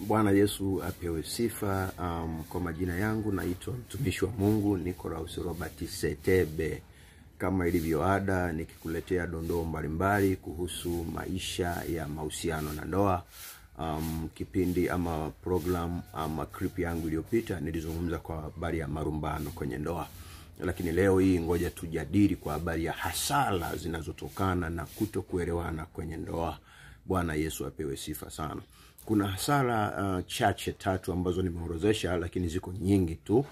Bwana Yesu apewe sifa. Kwa majina yangu naitwa mtumishi wa Mungu Nicholas Robert Setebe. Kama ilivyo ada, nikikuletea dondoo mbalimbali kuhusu maisha ya mahusiano na ndoa. Kipindi ama program ama clip yangu iliyopita nilizungumza kwa habari ya marumbano kwenye ndoa, lakini leo hii ngoja tujadili kwa habari ya hasara zinazotokana na kutokuelewana kwenye ndoa. Bwana Yesu apewe sifa sana. Kuna hasara chache tatu ambazo nimeorodhesha, lakini ziko nyingi tu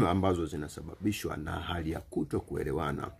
ambazo zinasababishwa na hali ya kutokuelewana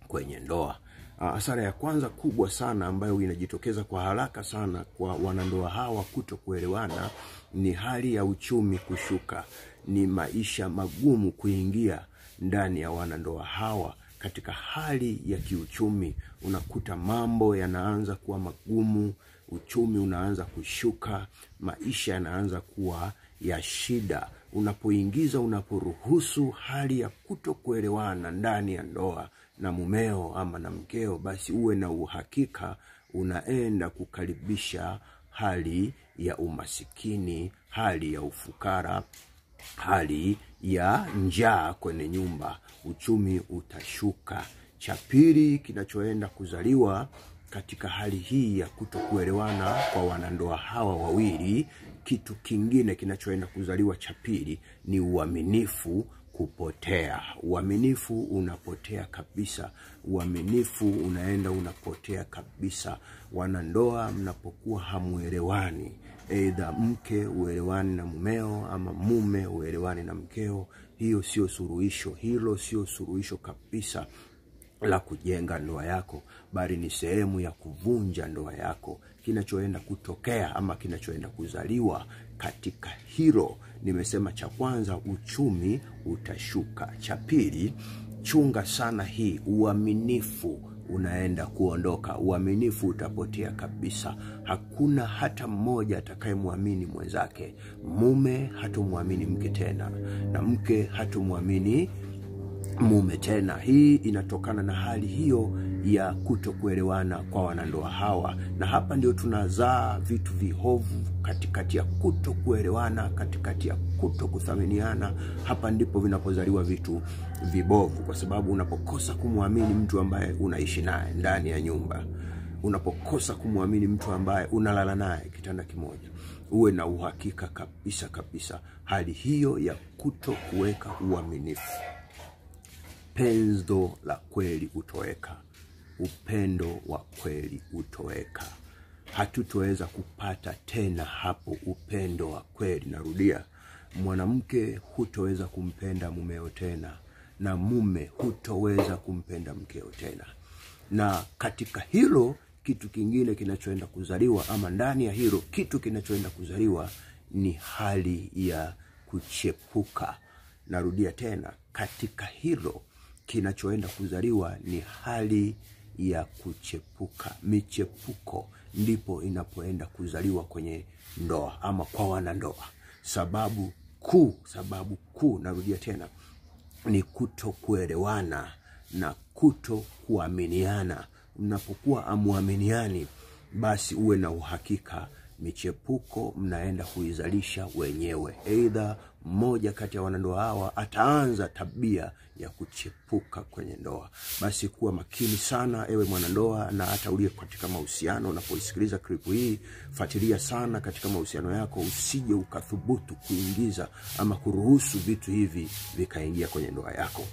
kwenye ndoa. Hasara ya kwanza kubwa sana ambayo inajitokeza kwa haraka sana kwa wanandoa hawa kutokuelewana ni hali ya uchumi kushuka, ni maisha magumu kuingia ndani ya wanandoa hawa. Katika hali ya kiuchumi unakuta mambo yanaanza kuwa magumu, uchumi unaanza kushuka, maisha yanaanza kuwa ya shida. Unapoingiza, unaporuhusu hali ya kutokuelewana ndani ya ndoa na mumeo ama na mkeo, basi uwe na uhakika unaenda kukaribisha hali ya umasikini, hali ya ufukara, hali ya njaa kwenye nyumba. Uchumi utashuka. Cha pili kinachoenda kuzaliwa katika hali hii ya kutokuelewana kwa wanandoa hawa wawili, kitu kingine kinachoenda kuzaliwa cha pili ni uaminifu kupotea. Uaminifu unapotea kabisa. Uaminifu unaenda unapotea kabisa. Wanandoa mnapokuwa hamuelewani, aidha mke uelewani na mumeo ama mume uelewani na mkeo, hiyo sio suluhisho. Hilo sio suluhisho kabisa la kujenga ndoa yako, bali ni sehemu ya kuvunja ndoa yako. Kinachoenda kutokea ama kinachoenda kuzaliwa katika hilo, nimesema cha kwanza uchumi utashuka. Cha pili, chunga sana hii, uaminifu unaenda kuondoka. Uaminifu utapotea kabisa. Hakuna hata mmoja atakayemwamini mwenzake. Mume hatomwamini mke tena, na mke hatomwamini mume tena. Hii inatokana na hali hiyo ya kutokuelewana kwa wanandoa hawa, na hapa ndio tunazaa vitu vihovu katikati ya kutokuelewana, katikati ya kutokuthaminiana. Hapa ndipo vinapozaliwa vitu vibovu, kwa sababu unapokosa kumwamini mtu ambaye unaishi naye ndani ya nyumba, unapokosa kumwamini mtu ambaye unalala naye kitanda kimoja, uwe na uhakika kabisa kabisa hali hiyo ya kutokuweka uaminifu, pendo la kweli utoweka, upendo wa kweli utoweka. Hatutoweza kupata tena hapo upendo wa kweli. Narudia, mwanamke hutoweza kumpenda mumeo tena, na mume hutoweza kumpenda mkeo tena. Na katika hilo, kitu kingine kinachoenda kuzaliwa ama ndani ya hilo kitu kinachoenda kuzaliwa ni hali ya kuchepuka. Narudia tena, katika hilo kinachoenda kuzaliwa ni hali ya kuchepuka. Michepuko ndipo inapoenda kuzaliwa kwenye ndoa ama kwa wanandoa. Sababu kuu, narudia tena, ni kutokuelewana na kutokuaminiana. Mnapokuwa amuaminiani, basi uwe na uhakika michepuko mnaenda kuizalisha wenyewe. Aidha mmoja kati ya wanandoa hawa ataanza tabia ya kuchepuka kwenye ndoa. Basi kuwa makini sana ewe mwanandoa, na hata uliye katika mahusiano. Unapoisikiliza clip hii, fuatilia sana katika mahusiano yako, usije ukathubutu kuingiza ama kuruhusu vitu hivi vikaingia kwenye ndoa yako.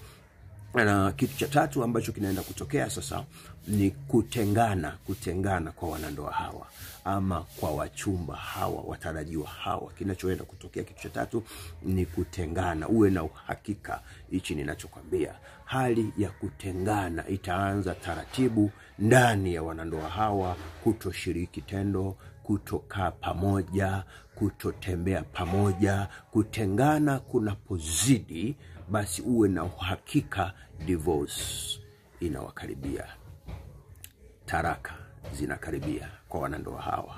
Na kitu cha tatu ambacho kinaenda kutokea sasa ni kutengana kwa wanandoa hawa ama kwa wachumba hawa, watarajiwa hawa. Kinachoenda kutokea kitu cha tatu ni kutengana. Uwe na uhakika hichi ninachokwambia, hali ya kutengana itaanza taratibu ndani ya wanandoa hawa, kutoshiriki tendo, kutokaa pamoja, kutotembea pamoja. Kutengana kunapozidi, basi uwe na uhakika divorce inawakaribia, taraka zinakaribia kwa wanandoa hawa,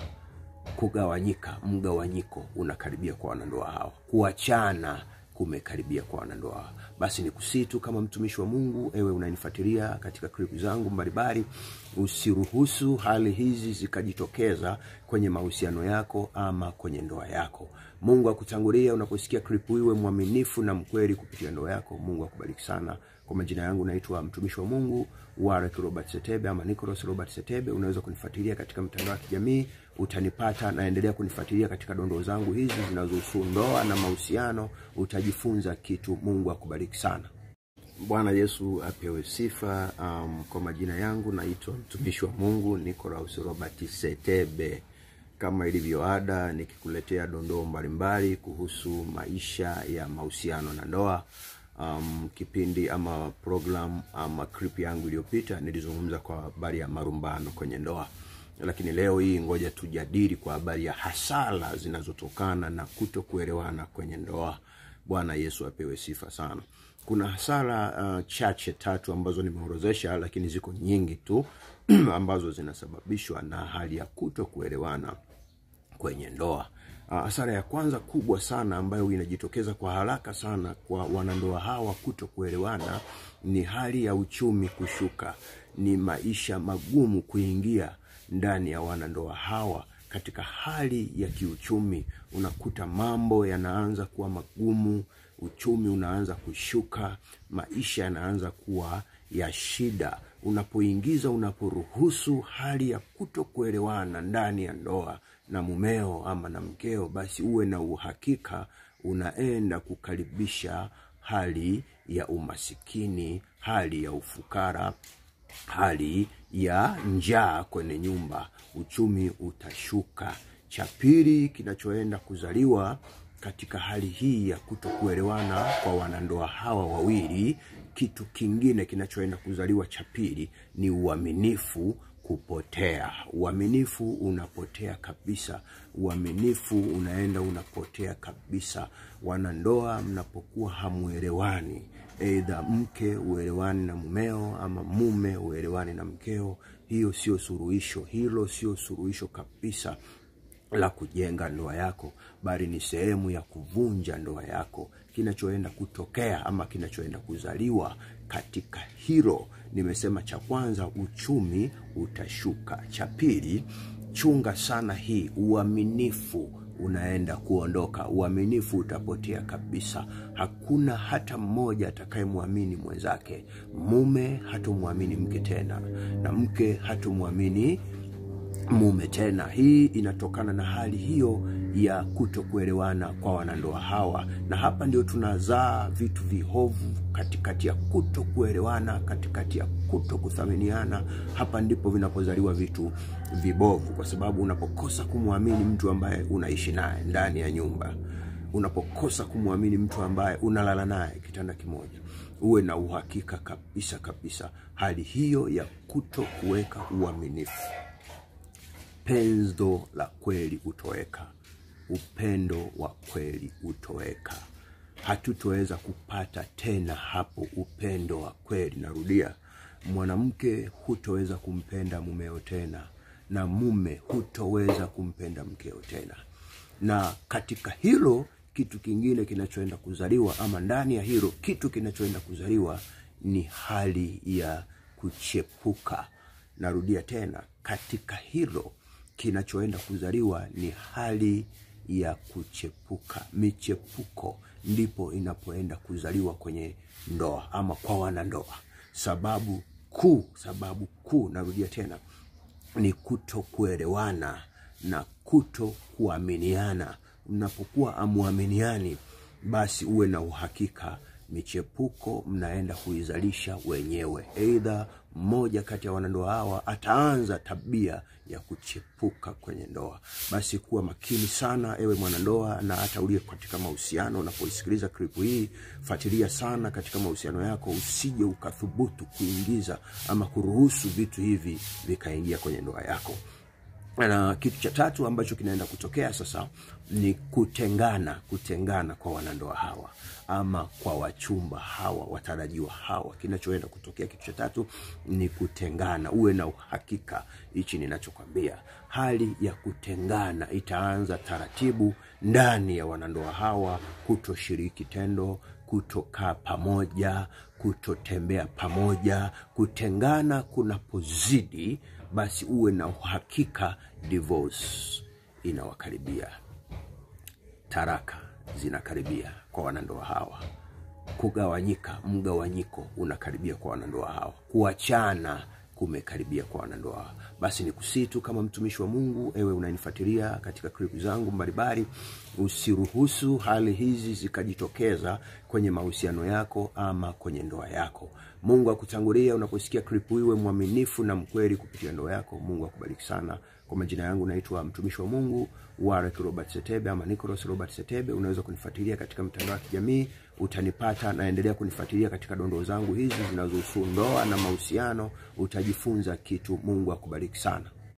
kugawanyika, mgawanyiko unakaribia kwa wanandoa hawa, kuachana kumekaribia kwa wanandoa. Basi nikusihi tu kama mtumishi wa Mungu, ewe unanifuatilia katika clip zangu mbalimbali, usiruhusu hali hizi zikajitokeza kwenye mahusiano yako ama kwenye ndoa yako. Mungu akutangulia unaposikia clip hii, uwe mwaminifu na mkweli kupitia ndoa yako. Mungu akubariki sana. Kwa majina yangu naitwa mtumishi wa Mungu Warwick Robert Setebe ama Nicholas Robert Setebe. Unaweza kunifuatilia katika mtandao wa kijamii, utanipata, naendelea kunifuatilia katika dondoo zangu hizi zinazohusu ndoa na mahusiano, utajifunza kitu. Mungu akubariki sana. Bwana Yesu apewe sifa. Kwa majina yangu naitwa mtumishi wa Mungu Nicholas Robert Setebe. Kama ilivyo ada, nikikuletea dondoo mbalimbali kuhusu maisha ya mahusiano na ndoa. Kipindi ama program ama clip yangu iliyopita nilizungumza kwa habari ya marumbano kwenye ndoa, lakini leo hii ngoja tujadili kwa habari ya hasara zinazotokana na kutokuelewana kwenye ndoa. Bwana Yesu apewe sifa sana. Kuna hasara chache tatu ambazo nimeorodhesha, lakini ziko nyingi tu ambazo zinasababishwa na hali ya kutokuelewana kwenye ndoa. Hasara ya kwanza kubwa sana ambayo inajitokeza kwa haraka sana kwa wanandoa hawa kutokuelewana ni hali ya uchumi kushuka, ni maisha magumu kuingia ndani ya wanandoa hawa. Katika hali ya kiuchumi unakuta mambo yanaanza kuwa magumu, uchumi unaanza kushuka, maisha yanaanza kuwa ya shida. Unapoingiza, unaporuhusu hali ya kutokuelewana ndani ya ndoa na mumeo ama na mkeo, basi uwe na uhakika unaenda kukaribisha hali ya umasikini, hali ya ufukara, hali ya njaa kwenye nyumba. Uchumi utashuka. Cha pili kinachoenda kuzaliwa katika hali hii ya kutokuelewana kwa wanandoa hawa wawili, kitu kingine kinachoenda kuzaliwa cha pili ni uaminifu kupotea. Uaminifu unapotea kabisa. Uaminifu unaenda unapotea kabisa. Wanandoa mnapokuwa hamuelewani, aidha mke uelewani na mumeo ama mume uelewani na mkeo, hiyo sio suluhisho. Hilo sio suluhisho kabisa la kujenga ndoa yako, bali ni sehemu ya kuvunja ndoa yako. Kinachoenda kutokea ama kinachoenda kuzaliwa katika hilo, nimesema cha kwanza uchumi utashuka. Cha pili, chunga sana hii, uaminifu unaenda kuondoka. Uaminifu utapotea kabisa. Hakuna hata mmoja atakayemwamini mwenzake. Mume hatomwamini mke tena, na mke hatomwamini mume tena. Hii inatokana na hali hiyo ya kutokuelewana kwa wanandoa hawa, na hapa ndio tunazaa vitu vihovu katikati ya kutokuelewana, katikati ya kutokuthaminiana. Hapa ndipo vinapozaliwa vitu vibovu, kwa sababu unapokosa kumwamini mtu ambaye unaishi naye ndani ya nyumba, unapokosa kumwamini mtu ambaye unalala naye kitanda kimoja, uwe na uhakika kabisa kabisa hali hiyo ya kutokuweka uaminifu, pendo la kweli utoweka, upendo wa kweli utoweka. Hatutoweza kupata tena hapo upendo wa kweli. Narudia, mwanamke hutoweza kumpenda mumeo tena, na mume hutoweza kumpenda mkeo tena. Na katika hilo kitu kingine kinachoenda kuzaliwa, ama ndani ya hilo kitu kinachoenda kuzaliwa ni hali ya kuchepuka. Narudia tena, katika hilo kinachoenda kuzaliwa ni hali ya kuchepuka. Michepuko ndipo inapoenda kuzaliwa kwenye ndoa ama kwa wanandoa. Sababu kuu, narudia tena, ni kutokuelewana na kutokuaminiana. Mnapokuwa amuaminiani, basi uwe na uhakika michepuko mnaenda kuizalisha wenyewe. Aidha mmoja kati ya wanandoa hawa ataanza tabia ya kuchepuka kwenye ndoa. Basi kuwa makini sana ewe mwanandoa, na hata uliye katika mahusiano. Unapoisikiliza clip hii, fuatilia sana katika mahusiano yako, usije ukathubutu kuingiza ama kuruhusu vitu hivi vikaingia kwenye ndoa yako. Na kitu cha tatu ambacho kinaenda kutokea sasa ni kutengana, kutengana kwa wanandoa hawa ama kwa wachumba hawa watarajiwa hawa. Kinachoenda kutokea kitu cha tatu ni kutengana. Uwe na uhakika hichi ninachokwambia, hali ya kutengana itaanza taratibu ndani ya wanandoa hawa, kutoshiriki tendo, kutokaa pamoja, kutotembea pamoja. Kutengana kunapozidi, basi uwe na uhakika divorce inawakaribia, taraka zinakaribia kwa wanandoa hawa, kugawanyika, mgawanyiko unakaribia kwa wanandoa hawa, kuachana kumekaribia kwa wanandoa hawa. Basi ni kusitu kama mtumishi wa Mungu, ewe unanifuatilia katika clip zangu mbalimbali, usiruhusu hali hizi zikajitokeza kwenye mahusiano yako ama kwenye ndoa yako. Mungu akutangulia unaposikia clip hii, uwe mwaminifu na mkweli kupitia ndoa yako. Mungu akubariki sana. Kwa majina yangu naitwa mtumishi wa Mungu Warwick Robert Setebe ama Nicholas Robert Setebe. Unaweza kunifuatilia katika mtandao wa kijamii, utanipata. Naendelea kunifuatilia katika dondoo zangu hizi zinazohusu ndoa na mahusiano, utajifunza kitu. Mungu akubariki sana.